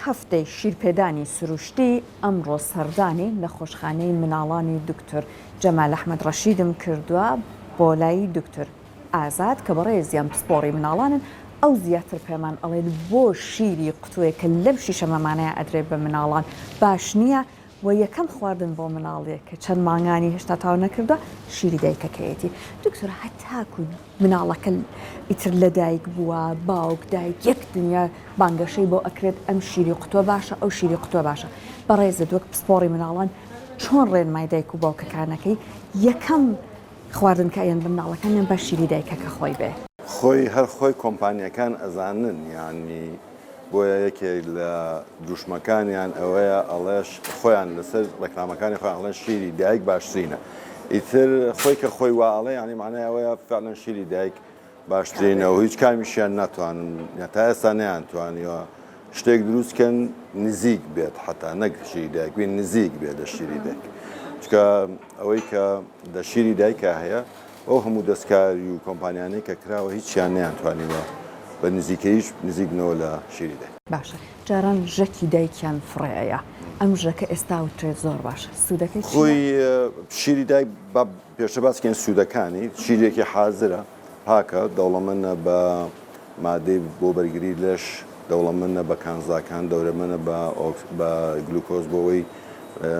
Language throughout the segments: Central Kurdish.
هەفتەی شیرپێدانی سروشتی، ئەمڕۆ سەردانی نەخۆشخانەی مناڵانی دکتۆر جەمال ئەحمەد ڕەشیدم کردووە بۆ لای دکتۆر ئازاد کە بەڕێزیان پسپۆڕی مناڵانن، ئەو زیاتر پێمان ئەڵێت بۆ شیری قوتووێک کە لەم شیشە مەمانەیە ئەدرێت بە مناڵان باش نییە و یەکەم خواردن بۆ مناڵێک کە چەند مانگانی هێشتا تەواو نەکردووە شیری دایکەکەیەتی. دکتۆر هەتاکو مناڵەکە ئیتر لەدایک بووە باوک دایک یەک دنیا بانگەشەی بۆ ئەکرێت ئەم شیری قوتوە باشە ئەو شیری قوتوە باشە بەڕێزت وەک پسپۆڕی مناڵان چۆن ڕێنمای دایک و باوکەکانەکەی یەکەم خواردن کە ئەیەن بە مناڵەکانیان با شیری دایکەکە خۆی بێ. خۆی هەر خۆی کۆمپانیەکان ئەزانن یانی بۆیە یەکێک لە دروشمەکانیان ئەوەیە ئەڵێ خۆیان لەسەر ڕێکلامەکانی خۆیان ئەڵێن شیری دایک باشترینە ئیتر خۆی کە خۆی وا ئەڵێ یانی معنای ئەوەیە فعلا شیری دایک باشترینە و هیچ کامیشیان ناتوانن تا ئێستا نەیانتوانیوە شتێک دروست کەن نزیک بێت حتا نەک شیری دایک بێت نزیک بێت لە شیری دایک چکە ئەوەی کە لە شیری دایکا هەیە ئەو هەموو دەستکاری و کۆمپانیانەی کە کراوە هیچیان نەیانتوانیوە بە نزیکەیش نزیک بنەوە لە شیری دایک. باشە جاران ژەکی دایکیان فڕێ ئەیا ئەم ژەکە ئێستا وترێت زۆر باشە سوودەکەی چیە؟ خۆی شیری دایک با پێشتر باس کەین سوودەکانی شیرێکی حازرە پاکە دەوڵەمەنە بە مادەی بۆ بەرگری لەش دەوڵەمەنە بە کانزاکان دەورەمەنە بە بە گلوکۆز بۆ ئەوەی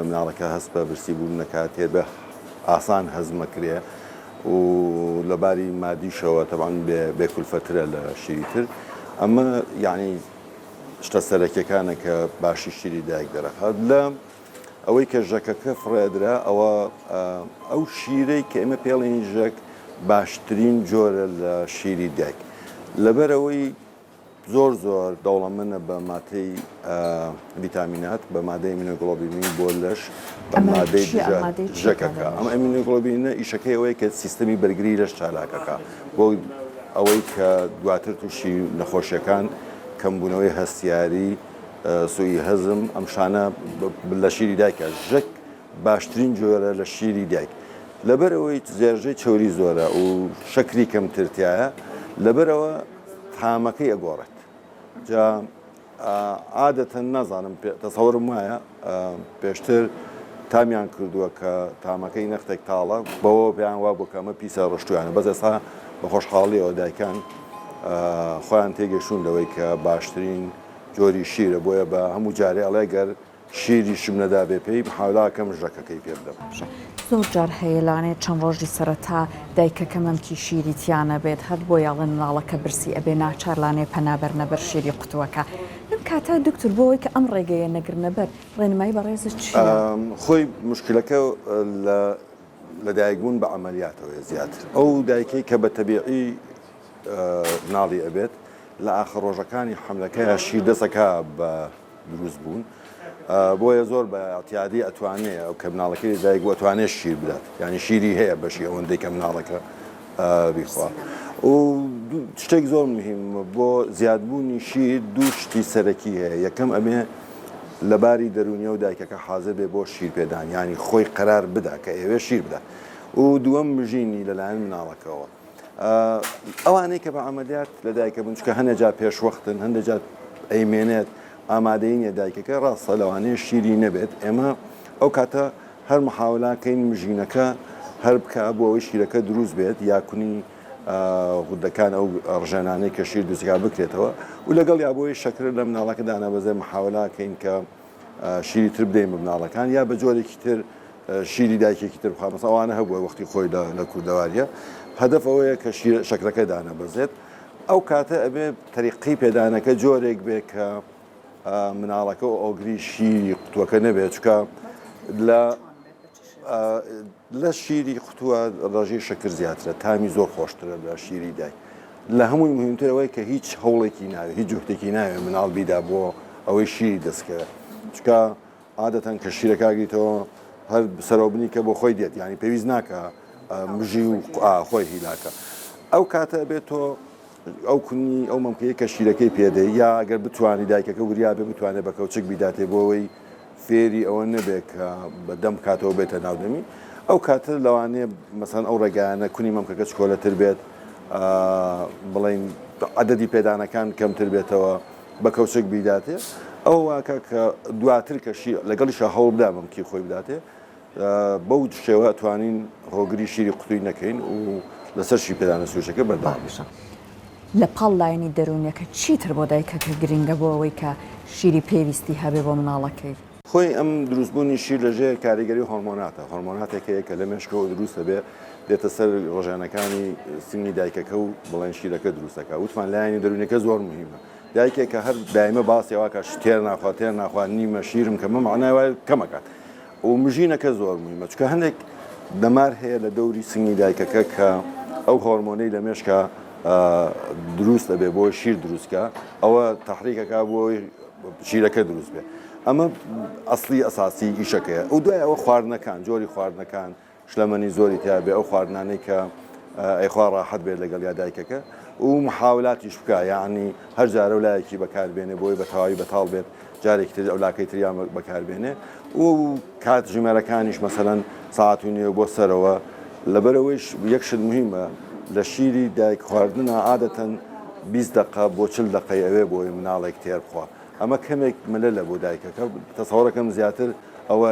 مناڵەکە هەست بە برسی بوون نەکات تێر بێ ئاسان هەزمەکرێ و لە باری مادیشەوە تەبعەن بێ بێ کولفەترە لە شیری تر ئەمە یعنی شتە سەرەکیەکانە کە باشی شیری دایک دەرەخات لە ئەوەی کە ژەکەکە فڕێدرا ئەوە ئەو شیرەی کە ئێمە پێڵین ژەک باشترین جۆرە لە شیری دایک لەبەرەوەی زۆر زۆر دەوڵەمەنە بە مادەی ڤیتامینات بە مادەی ئیمینۆگڵۆبینی بۆ لەش بە مادەی دژە ژەکەکە ئەم ئیمینۆگڵۆبینە ئیشەکەی ئەوەیە کە سیستەمی بەرگری لەش چالاکەکە بۆ ئەوەی کە دواتر تووشی نەخۆشیەکان کەمبوونەوەی هەستیاری سوئی هەزم ئەم شانە لە شیری دایکە ژەک باشترین جۆرە لە شیری دایک لەبەرئەوەی زێرژەی چەوری زۆرە و شەکری کەمتر تیایە لەبەرئەوە تامەکەی ئەگۆڕێت جا عادەتەن نازانم تەسەوەرم وایە پێشتر تامیان کردووە کە تامەکەی نەختێک تاڵە بەوە پێیان وا بوو کە ئەمە پیسە ڕشتویانە بەس ئێستا بە خۆشحاڵیەوە دایکان خۆیان تێگەشتون لەوەی کە باشترین جۆری شیرە بۆیە بە هەموو جارێ ئەڵێ گەر شیریشم نەدابێ پێی محاولە ئەکەم ژەکەکەی پێ بدەم. زۆر جار هەیە لەوانەیە چەند ڕۆژی سەرەتا دایکەکە مەمکی شیری تیا نەبێت هەر بۆیە ئەڵێن مناڵەکە برسی ئەبێ ناچار لانەیە پەنا بەرنە بەر شیری قوتووەکە لەم کاتە دکتور بۆ ئەوەی کە ئەم ڕێگەیە نەگرنە بەر ڕێنمایی بەڕێزت چییە؟ خۆی موشکیلەکە لە لەدایکبوون بە عەمەلیاتەوەیە زیاتر ئەو دایکەی کە بە تەبیعی مناڵی ئەبێت لە ئاخر ڕۆژەکانی حەملەکەیا شیر دەست ئەکا بە دروست بوون بۆیە زۆر بە اعتیادی ئەتوانێ ئەو کە مناڵەکەی لە دایک بوو ئەتوانێ شیر بدات یعنی شیری هەیە بەشی ئەوەندەی کە مناڵەکە بیخوا و شتێک زۆر مهم بۆ زیادبوونی شیر دوو شتی سەرەکی هەیە یەکەم ئەبێ لەباری دەرونیە و دایکەکە حاضر بێ بۆ شیر پێدان یعنی خۆی قەرار بدا کە ئەوێ شیر بدا و دووەم مژینی لەلایەن مناڵەکەەوە ئەوانەی کە بە عەمەلیات لە دایکە بوون چونکە هەنێ جار پێشوەختن هەندێ جار ئەیمێنێت ئامادەی نیە دایکەکە ڕاستە لەوانەیە شیری نەبێت ئێمە ئەو کاتە هەر محاولاکەین مژینەکە هەر بکە بۆ ئەوەی شیرەکە دروست بێت یا کونی غودەکان ئەو ڕژێنانەی کە شیر دروستکا بکرێتەوە و لەگەڵ یا بۆی شەکر لە مناڵەکە دانابەزێ محاولاکەین کە شیری تر بدەین بە مناڵەکان یا بە جۆرێکی تر شیری دایکێکی تر بخوا مەسەڵەن ئەوانە هەبووە وەختی خۆی لە لە کوردەواریە هەدەف ئەوەیە کە شیر شەکرەکە دانەبەزێت ئەو کاتە ئەبێ تەریقی پێدانەکە جۆرێک بێ کە مناڵەکە و ئۆگری شیری قوتوەکە نەبێت چکە لە لە شیری قوتووە ڕێژەی شەکر زیاترە تامی زۆر خۆشترە لە شیری دایک لە هەمووی مهمتر ئەوەیە کە هیچ هەوڵێکی ناوێت هیچ جوهتێکی ناوێت مناڵ بیدا بۆ ئەوەی شیری دەستکەوێت چکە عادەتەن کە شیرەکە ئەگریتەوە هەر سەرەوبنی کە بۆ خۆی دێت یانی پێویست ناکە مژی و خۆی هیلاکە ئەو کاتە بێت تۆ ئەو کونی ئەو مەمکەیە کە شیرەکەی پێدەی یا ئەگەر بتوانی دایکەکە وریا بێ بتوانێت بە کەوچک بیداتێ بۆ ئەوەی فێری ئەوە نەبێت کە بە دەم کاتەوە بێتە ناو دەمی ئەو کاتە لەوانەیە مەسەن ئەو ڕێگایانە کونی مەمکەکە چکۆلەتر بێت بڵین عددی پێدانەکان کەمتر بێتەوە بە کەوچک بیداتێ. ئەوە واکا کە دواتر کە شیر لەگەڵیشا هەوڵ بدا مەمکی خۆی بداتێ بەو شێوە ئەتوانین هۆگری شیری قوتوی نەکەین و لەسەر شیرپێدانە سروشتەکە بەردەوام بین. باشە لە پاڵ لایەنی دەروونیەکە چیتر بۆ دایکەکە گرنگە بۆ ئەوەی کە شیری پێویستی هەبێ بۆ مناڵەکەی؟ خۆی ئەم دروستبوونی شیر لە ژێر کاریگەری هۆرمۆناتە، هۆرمۆناتێک هەیە کە لە مێشکەوە دروست دەبێ دێتە سەر ڕژێنەکانی سنگی دایکەکە و بڵێن شیرەکە دروست دەکات، وتمان لایەنی دەروونیەکە زۆر موهیمە، دایکێک کە هەر دایمە باسی ئەوە کات تێر ناخوا تێر ناخوا نیمە شیرم کەمە مەعنای وایە کەمەکات و مژینەکە زۆر موهیمە چونکە هەندێک دەمار هەیە لە دەوری سنگی دایکەکە کە ئەو هۆرمۆنەی لە مێشکە دروست ئەبێ بۆ شیر دروستکە ئەوە تەحریکەکە بۆی شیرەکە دروست بێ ئەمە ئەسلی ئەساسی ئیشەکەیە ئەو دوای ئەوە خواردنەکان جۆری خواردنەکان شلەمەنی زۆری تیا بێ ئەو خواردنانەی کە ئەیخوا ڕاحەت بێت لەگەڵ یا دایکەکە و محاولاتیش بکا یەعنی هەر جارە و لایەکی بەکار بێنێ بۆی بە تەواوی بەتاڵ بێت جارێکی تر ئەو لاکەی تریان بەکار بێنێ و کات ژمارەکانیش مەسەلەن سەعات و نێو بۆ سەرەوە لەبەرەوەیش یەک شت مهمە لە شیری دایک خواردنە عادەتەن 20 دقە بۆ 40 دقەی ئەوێ بۆی مناڵێک تێر بخوا ئەمە کەمێک ملەلە بۆ دایکەکە تەسەوەڕەکەم زیاتر ئەوە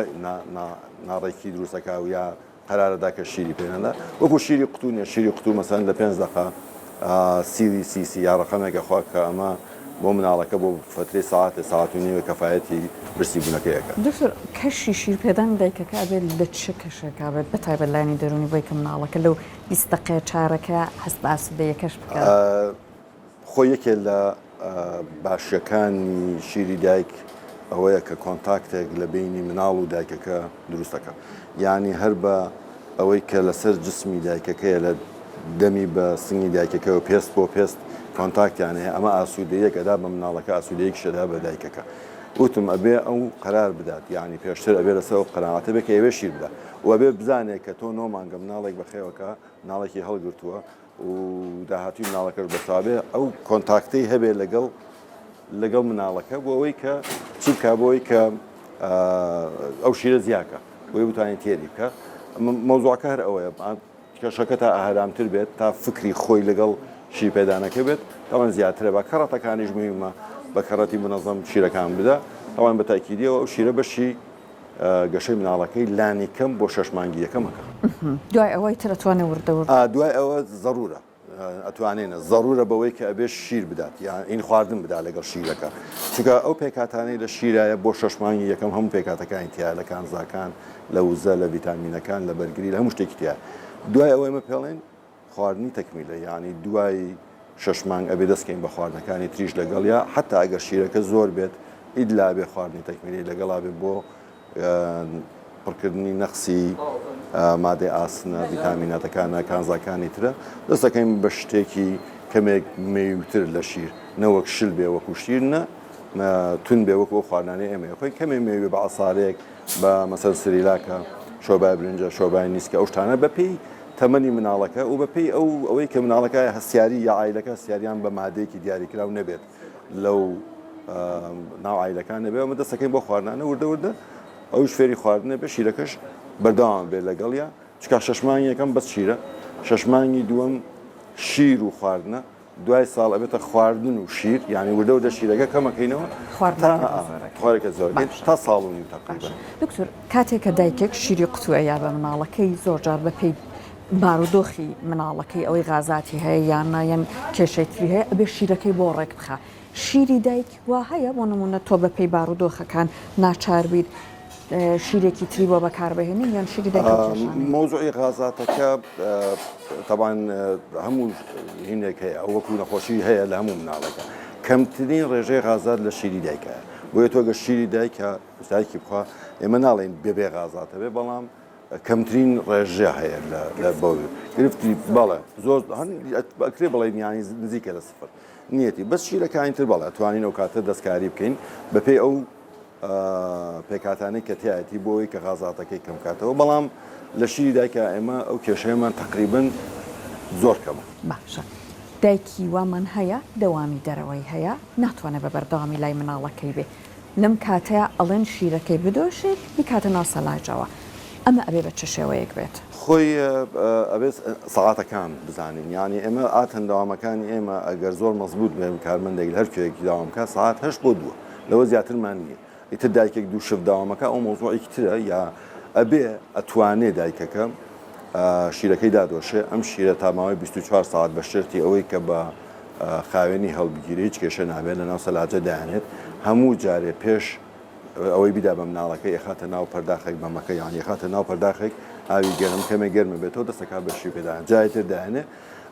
ناڕێکی دروست ئەکا و یا قەرارەدا کە شیری پێ نەدا وەکو شیری قوتو نیە شیری قوتو مەسەن لە پێنج دەقە سیری سیسی یا ڕقەمێک ئەخوا کە ئەمە بۆ مناڵەکە بۆ فترەی سەعاتێ سەعات و نیوێ کەفایەتی برسی بوونەکەی ئەکات. دکتۆر کەشی شیرپێدانی دایکەکە ئەبێت لە چ کەشێکا بێت بەتایبەت لایەنی دەروونی بۆی کە مناڵەکە لەو 20 دەقەیە چارەکە هەست بە ئاسوودەیەکەش بکات؟ خۆی یەکێ لە باشیەکانی شیری دایک ئەوەیە کە contact ێک لە بینی مناڵ و دایکەکە دروست دەکات یعنی هەر بە ئەوەی کە لەسەر جسمی دایکەکەیە لە دەمی بە سنگی دایکەکەەوە پێست بۆ پێست contact یان هەیە ئەمە ئاسوودەیەک ئەدا بە مناڵەکە ئاسوودەیەکیش ئەدا بە دایکەکە وتم ئەبێ ئەو قەرار بدات یعنی پێشتر ئەبێ لەسەر ئەو قەناعەتە بێ کە ئەوێ شیر بدات و ئەبێ بزانێت کە تۆ نۆ مانگە مناڵێک بەخێوەکە مناڵێکی هەڵگرتووە و داهاتووی مناڵەکەش بەسابێ ئەو contact ەی هەبێ لەگەڵ لەگەڵ مناڵەکە بۆ ئەوەی کە چی بکە بۆ ئەوەی کە ئەو شیرە زیاکە بۆی بتوانێت تێری بکە مەوزوعەکە هەر ئەوەیە کەشەکە تا ئارامتر بێت تا فکری خۆی لەگەڵ شیر پێدانەکە بێت تاوان زیاترە بە کەڕەتەکانیش مهمە بە کەڕەتی منەزەم شیرەکان بدە تاوان بە تاکیدیەوە ئەو شیرە بەشی گەشەی مناڵەکەی لانی کەم بۆ شەش مانگی یەکەم ئەکا. دوای ئەوە ئیتر ئەتوانێ وردە وردە. دوای ئەوە زەرورە ئەتوانێ نە زەرورە بەوەی کە ئەبێ شیر بدات یان ئین خواردن بدا لەگەڵ شیرەکە چونکە ئەو پێکهاتانەی لە شیرایە بۆ شەش مانگی یەکەم هەموو پێکهاتەکانی تیایە لە کانزاکان لە وزە لە ڤیتامینەکان لە بەرگری لە هەموو شتێکی تیایە دوای ئەوە ئێمە پێڵێن خواردنی تەکمیلە یانی دوای شەش مانگ ئەبێ دەست کەین بە خواردنەکانی تریش لەگەڵیا حەتا ئەگەر شیرەکە زۆر بێت ئیدلا ئەبێ خواردنی تەکمیلی لەگەڵا بێ بۆ پڕکردنی نەقسی مادەی ئاسنە ڤیتامیناتەکانە کانزاکانی ترە دەست دەکەین بە شتێکی کەمێک مەیوتر لە شیر نەوەک شل بێ وەکو شیر نە تون بێ وەکو ئەو خواردنانەی ئێمە خۆی کەمێ مێوێ بە عەسارێک بە مەسەن سریلاکە شۆبای برنجە شۆبای نیسکە ئەو شتانە بەپێی تەمەنی مناڵەکە و بەپێی ئەو ئەوەی کە مناڵەکە هەستیاری یا عایلەکە هەستیاریان بە مادەیەکی دیاریکراو نەبێت لەو ناو عایلەکان نەبێت ئەمە دەستەکەین بۆ خواردنانە وردە وردە ئەوش فێری خواردنە بێ شیرەکەش بەردەوام بێت لەگەڵیا چکا شەش مانگی یەکەم بەس شیرە شەش مانگی دووەم شیر و خواردنە دوای ساڵ ئەبێتە خواردن و شیر یانی وردە وردە شیرەکە کەم ئەکەینەوە خواردنەکە زۆر تا ساڵ و نیو تەقریبەن. دکتۆر کاتێک کە دایکێک شیری قوتوو ئەیا بە مناڵەکەی زۆر جار بە پێی بارودۆخی مناڵەکەی ئەوەی غازاتی هەیە یان نا یان کێشەی تری هەیە ئەبێ شیرەکەی بۆ ڕێک بخا شیری دایک وا هەیە بۆ نمونە تۆ بە پێی بارودۆخەکان ناچار بیت شیرێکی تری بۆ بەکاربهێنین یان شیری دایک ئەو کێشانەیە؟ مەوزوعی غازاتەکە تەبان هەموو هینێک هەیە ئەو وەکو نەخۆشی هەیە لە هەموو مناڵێکە کەمترین ڕێژەی غازات لە شیری دایکە بۆیە تۆ گە شیری دایکە دایکی بخوا ئێمە ناڵێین بێ غازاتە بێ بەڵام کەمترین ڕێژە هەیە لە بۆ گرفتی بەڵێ زۆر ئەکرێ بڵێین یانی نزیکە لە سفر نیەتی بەس شیرەکانی تر بەڵێ توانین ئەو کاتە دەستکاری بکەین بەپێی ئەو پێکهاتانەی کە تیایەتی بۆ ئەوەی کە غازاتەکەی کەم کاتەوە بەڵام لە شیری دایکا ئێمە ئەو کێشەیەمان تەقریبەن زۆر کەمە. باشە دایکی وامان هەیە دەوامی دەرەوەی هەیە ناتوانێت بە بەردەوامی لای مناڵەکەی بێ لەم کاتەیا ئەڵێن شیرەکەی بدۆشێت بیکاتە ناو سەلاجەوە ئەمە ئەبێ بە چ شێوەیەک بێت؟ خۆی ئەبێت سەعاتەکان بزانین یانی ئێمە ئاتەن دەوامەکانی ئێمە ئەگەر زۆر مەزبوت بێن کارمەندێک لە هەر کوێیەکی دەوام بکات سەعات هەشت بۆ دووە. لەوە زیاترمان نییە. ئیتر دایکێک دوو shift داوامەکا ئەو مەوزوعێکی ترە یا ئەبێ ئەتوانێ دایکەکە شیرەکەی دادۆشێ ئەم شیرە تا ماوەی 24 ساعت بە شەرتی ئەوەی کە بە خاوێنی هەڵبگیرێ هیچ کێشە نابێت لە ناو سەلاجە دایانێت هەموو جارێ پێش ئەوەی بیدا بە مناڵەکە ئەخاتە ناو پەرداخێک مەمەکە یان یخاتە ناو پەرداخێک ئاوی گەرم کەمێک گەرمە بێتەوە دەستەکە بە شیر پێدان جای تر دایانێ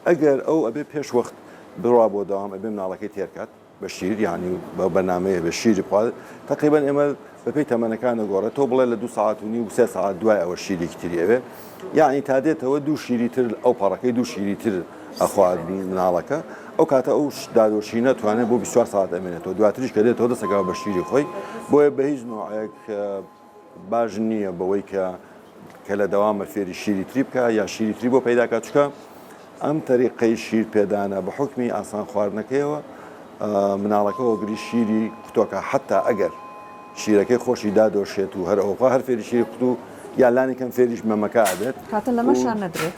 ئەگەر ئەو ئەبێ پێش وەخت بڕوا بۆ دەوام ئەبێ مناڵەکەی تێرکات بە شیر یانی بەو بەرنامەیە بە شیری بخوات تەقریبەن ئێمە بەپێی تەمەنەکان دەگۆڕێت تۆ بڵێ لە دوو سەعات و نیو سێ سەعات دوای ئەوە شیرێکی تری ئەوێ یعنی تا دێتەوە دوو شیری تر ئەو پەڕەکەی دوو شیری تر ئەخوات مناڵەکە ئەو کاتە ئەو دادۆشینە توانێت بۆ 24 ساعت ئەمێنێتەوە دواتریش کە دێتەوە دەسەکەوە بە شیری خۆی بۆیە بە هیچ نوعێک باش نییە بەوەی کە کە لە دەوامە فێری شیری تری بکە یا شیری تری بۆ پەیدا کە چکە ئەم تەریقەی شیر پێدانە بە حوکمی ئاسان خواردنەکەیەوە مناڵەکە هۆگری شیری قوتۆکە حتا ئەگەر شیرەکەی خۆشی دادۆشێت و هەر ئەوخوا هەر فێری شیری قوتو یا لانی کەم فێریش مەمەکە ئەبێت. کاتە لەمەشا نەدرێت.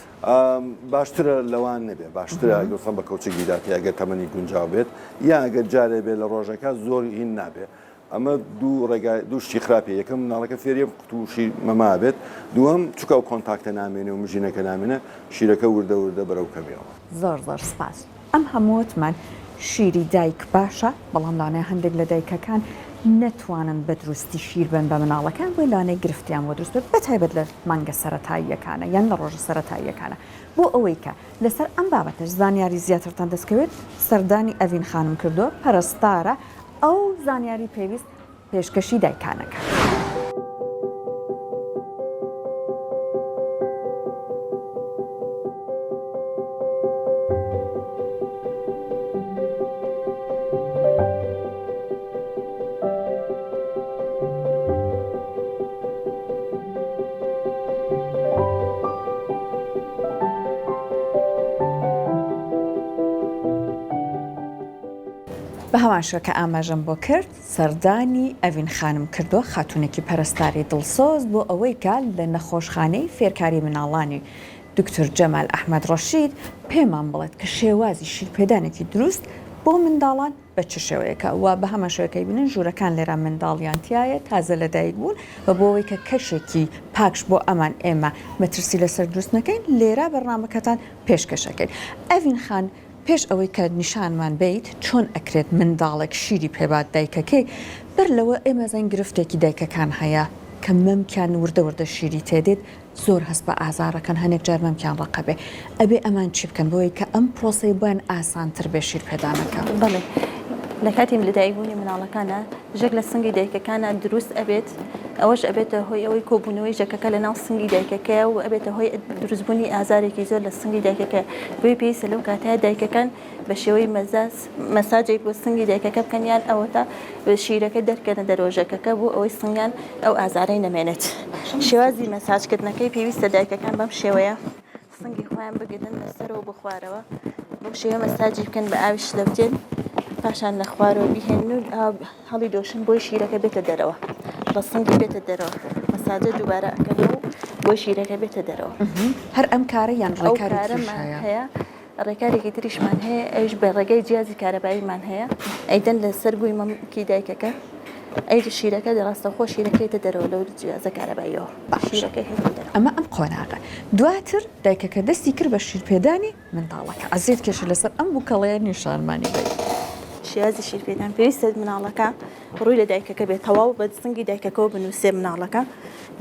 باشترە لەوان نەبێ باشترە گەر بە کەوچک بیداتێ ئەگەر تەمەنی گونجاو بێت یا ئەگەر جارێ بێ لە ڕۆژەکە زۆر هین نابێ ئەمە دوو ڕێگای دوو شتی خراپە یەکەم مناڵەکە فێری ئەم قوتوو شیر مەما بێت دووەم چونکە ئەو contact ە نامێنێ و مژینەکە نامێنێ شیرەکە وردە وردە بەرەو کەمی ئەڕوا. زۆر زۆر سپاس. ئەم هەموو وتمان شیری دایک باشە بەڵام لەوانەیە هەندێک لە دایکەکان نەتوانن بە دروستی شیر بەن بە مناڵەکان بۆیە لەوانەیە گرفتیان بۆ دروست بێت بە تایبەت لە مانگە سەرەتاییەکانە یان لە ڕۆژە سەرەتاییەکانە بۆ ئەوەی کە لەسەر ئەم بابەتەش زانیاری زیاترتان دەستکەوێت سەردانی ئەڤین خانم کردووە پەرستارە ئەو زانیاری پێویست پێشکەشی دایکان ئەکات. بە هەمان شێوە کە ئاماژەم بۆ کرد سەردانی ئەڤین خانم کردووە، خاتوونێکی پەرستاری دڵسۆز بۆ ئەوەی کە لە نەخۆشخانەی فێرکاری مناڵانی دکتۆر جەمال ئەحمەد ڕەشید پێمان بڵێت کە شێوازی شیرپێدانێکی دروست بۆ منداڵان بە چ شێوەیەکە و بە هەمان شێوە کە ئەیبینن ژوورەکان لێرە منداڵیان تیایە تازە لەدایک بوون و بۆ ئەوەی کە کەشێکی پاکش بۆ ئەمان ئێمە مەترسی لەسەر دروست نەکەین لێرە بەرنامەکەتان پێشکەش ئەکەین ئەڤین خان پێش ئەوەی کە نیشانمان بەیت چۆن ئەکرێت منداڵێک شیری پێ بات دایکەکەی، بەر لەوە ئێمە زانین گرفتێکی دایکەکان هەیە کە مەمکیان وردە وردە شیری تێ دێت زۆر هەست بە ئازارەکەن هەنێک جار مەمکیان ڕەقە بێ ئەبێ ئەمان چی بکەن بۆی کە ئەم پرۆسەی بۆیان ئاسانتر بێ شیر پێدانەکە؟ بەڵێ لە کاتی لەدایکبوونی منداڵەکانە ژەک لە سنگی دایکەکانە دروست ئەبێت ئەوەش ئەبێتە هۆی ئەوەی کۆبوونەوەی ژەکەکە لە ناو سنگی دایکەکەیە و ئەبێتە هۆی دروستبوونی ئازارێکی زۆر لە سنگی دایکەکە بۆیە پێویستە لەو کاتەیە دایکەکان بە شێوەی مەزاز مەساجێک بۆ سنگی دایکەکە بکەن یان ئەوەتا شیرەکە دەرکەنە دەرەوە ژەکەکە بۆ ئەوەی سنگیان ئەو ئازارەی نەمێنێت شێوازی مەساجکردنەکەی پێویستە دایکەکان بەم شێوەیە سنگی خۆیان بگرن لە سەرەوە بۆ خوارەوە بەو شێوە مەساجی بکەن بە ئاوی شلەوتێن پاشان لە خوارەوە بیهێنن و هەڵی دۆشن بۆی شیرەکە بێتە دەرەوە لە سنگی بێتە دەرەوە مەساجە دووبارە ئەکەنەوە بۆی شیرەکە بێتە دەرەوە. هەر ئەم کارە یان ڕێکاری تریش هەیە؟ هەیە ڕێکارێکی تریشمان هەیە ئەویش بە ڕێگەی جیازی کارەباییمان هەیە ئەیدەن لەسەر گوی مەمکی دایکەکە ئەی شیرەکە ڕاستەوخۆ شیرەکەیتە دەرەوە لەو جیازە کارەباییەوە باشە ئەمە ئەم قۆناغە دواتر دایکەکە دەستی کرد بە شیرپێدانی منداڵەکە ئەزیەت کێشە لەسەر ئەم بوکەڵەیە نیشانمانی بەی. شێوازی شیرپێدان پێویستە مناڵەکە ڕووی لە دایکەکە بێت تەواو بە سنگی دایکەکەەوە بنووسێ مناڵەکە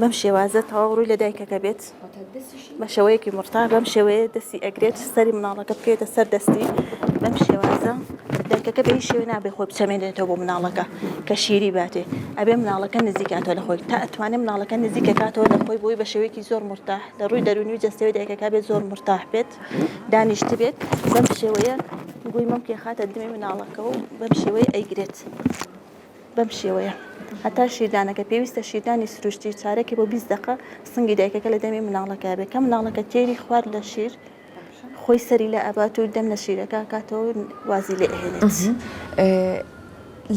بەم شێوازە تەواو ڕووی لە دایکەکە بێت بە شێوەیەکی مورتاح بەم شێوەیە دەستی ئەگرێت سەری مناڵەکە بکەوێتە سەر دەستی بەم شێوازە دایکەکە بە هیچ شێوەیە نابێ خۆی بچەمێنێتەوە بۆ مناڵەکە کە شیری باتێ ئەبێ مناڵەکە نزیکاتەوە لە خۆی تا ئەتوانێ مناڵەکە نزیکەکاتەوە لە خۆی بۆی بە شێوەیەکی زۆر مورتاح لە ڕووی دەروونی و جەستەوەی دایکەکە بێت زۆر مورتاح بێت دانیشتبێت بەم شێوەیە گوی مەمکی خاتە دمی مناڵەکە و بەم شێوەیە ئەیگرێت. بەم شێوەیە هەتا شیردانەکە پێویستە شیردانی سروشتی چارەکی بۆ 20 دەقە سنگی دایکەکە لە دەمی مناڵەکە بێت کە مناڵەکە تێری خوارد لە شیر خۆی سەری لە ئەبات و دەم لە شیرەکە کاتەوە وازی لێ ئەهێنێت.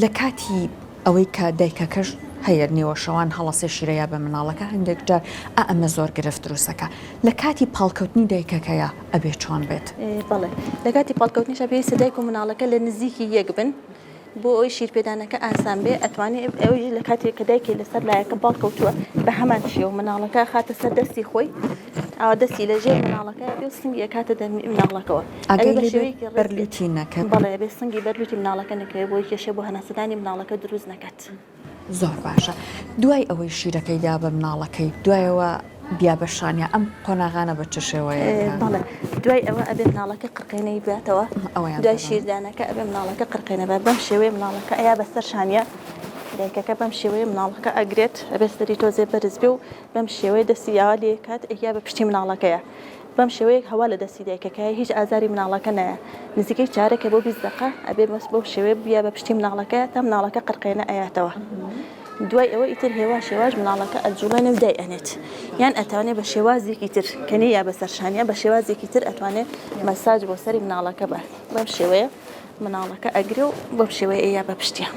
لە کاتی ئەوەی کە دایکەکەش هەیە نیوەشەوان هەڵەسێ شیرە یا بە مناڵەکە هەندێک جار ئا ئەمە زۆر گرفت دروستەکە لە کاتی پاڵکەوتنی دایکەکەیە ئەبێ چۆن بێت؟ بەڵێ لە کاتی پاڵکەوتنیشا پێویستە دایک و مناڵەکە لە نزیکی یەک بن. بۆ ئەوەی شیرپێدانەکە ئاسان بێ ئەتوانێ ئەویش لە کاتێک کە دایکی لەسەر لایەکە پاڵکەوتووە بە هەمان شێوە مناڵەکە خاتە سەر دەستی خۆی ئاوا دەستی لە ژێر مناڵەکە بێ و سنگی ئەکاتە دەمی مناڵەکەوە ئەگەر ئەبێ بە شێوەیەکی ڕێک بەر بێت لوتی نەکەت. بەڵێ ئەبێ سنگی بەر لوتی مناڵەکە نەکەوێ بۆی کێشە بۆ هەناسەدانی مناڵەکە دروست نەکات. زۆر باشە دوای ئەوەی شیرەکەی دا بە مناڵەکەی دوایەوە بیا بە شانیا ئەم قۆناغانە بە چ شێوەیەکە؟ بەڵێ دوای ئەوە ئەبێ مناڵەکە قرقێنەی باتەوە ئەوەیان دوای پێ شیردانەکە ئەبێ مناڵەکە قرقێنە بات بەم شێوەیە مناڵەکە ئەیا بەسەر شانیا دایکەکە بەم شێوەیە مناڵەکە ئەگرێت ئەبێ سەری تۆزێ بەرز بێ و بەم شێوەیە دەستی ئاوا لێ کات ئەیا بە پشتی مناڵەکەیە بەم شێوەیەک هەوا لە دەستی دایکەکەیە هیچ ئازاری مناڵەکە نایە نزیکەی چارەکێ بۆ 20 دەقە ئەبێ بەس بەو شێوەیە بیا بە پشتی مناڵەکەیە تا مناڵەکە قرقێنە ئەیاتەوە دوای ئەوە ئیتر هێواش هێواش مناڵەکە ئەجوڵێنێ و دای ئەنێت یان ئەتوانێ بە شێوازێکی تر کە نەیا بەسەر شانیا بە شێوازێکی تر ئەتوانێ مەساج بۆ سەری مناڵەکە بە بەم شێوەیە مناڵەکە ئەگرێ و بەم شێوەیە ئەیا بە پشتیا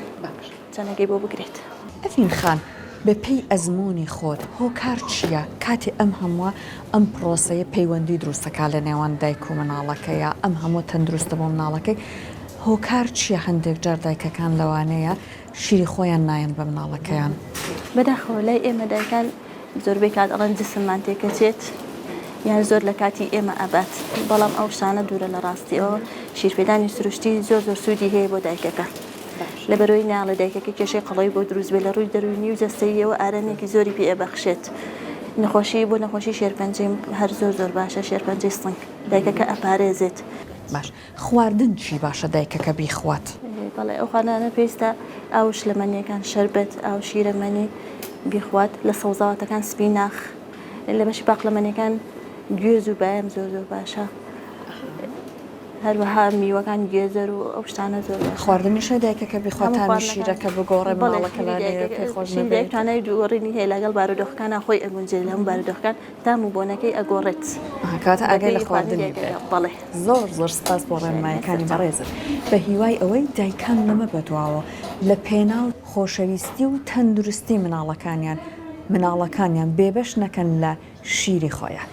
چەنەگەی بۆ بگرێت. ئەڤین خان، بە پێی ئەزموونی خۆت هۆکار چییە کاتێ ئەم هەمووە ئەم پرۆسەیە پەیوەندی دروست دەکات لە نێوان دایک و مناڵەکەیا ئەم هەمووە تەندروستە بۆ مناڵەکەی هۆکار چییە هەندێک جار دایکەکان لەوانەیە شیری خۆیان نایەن بە مناڵەکەیان؟ بەداخەوە لای ئێمە دایکان زۆربەی کات ئەڵێن جسممان تێکەچێت یان زۆر لە کاتی ئێمە ئەبات بەڵام ئەو شتانە دوورە لە ڕاستیەوە شیرپێدانی سروشتی زۆر زۆر سوودی هەیە بۆ دایکەکە لەبەرەوەی ناڵێ دایکەکە کێشەی قەڵەوی بۆ دروست بێت لە ڕووی دەروونی و جەستەییەوە ئارامییەکی زۆری پێ ئەبەخشێت نەخۆشی بۆ نەخۆشی شێرپەنجەی هەر زۆر زۆر باشە شێرپەنجەی سنگ دایکەکە ئەپارێزێت. باش خواردن چی باشە دایکەکە بیخوات؟ بەڵێ ئەو خواردنانە پێویستە ئاو شلەمەنیەکان شەربەت ئاو شیرەمەنی بیخوات لە سەوزەواتەکان سپیناخ لە بەشی پاقلەمەنیەکان گوێز و بایەم زۆر زۆر باشە. هەروەها میوەکان گێزەر و ئەو شتانە زۆر باشە. خواردنیش هەیە دایکەکە بیخوا هەموو تامی خواردنەکان شیرەکە بگۆڕێ بەڵێ مناڵەکە شیری لانەیە دایکەکە پێی خۆش شیری دایک نەبێت. توانای گۆڕینی هەیە لەگەڵ بارودۆخەکانا خۆی ئەگونجێ لە هەموو بارودۆخەکان تام و بۆنەکەی ئەگۆڕێت ئەها کەواتە ئاگای لە بەپێی خواردنی خواردنی بێت. دایکەکە بەڵێ. زۆر زۆر سپاس بۆ ڕێنمایەکانی بەڕێزت بە هیوای ئەوەی دایکان لەمە بەدواوە لە پێناو خۆشەویستی و تەندروستی مناڵەکانیان مناڵەکانیان بێبەش نەکەن لە شیری خۆیان.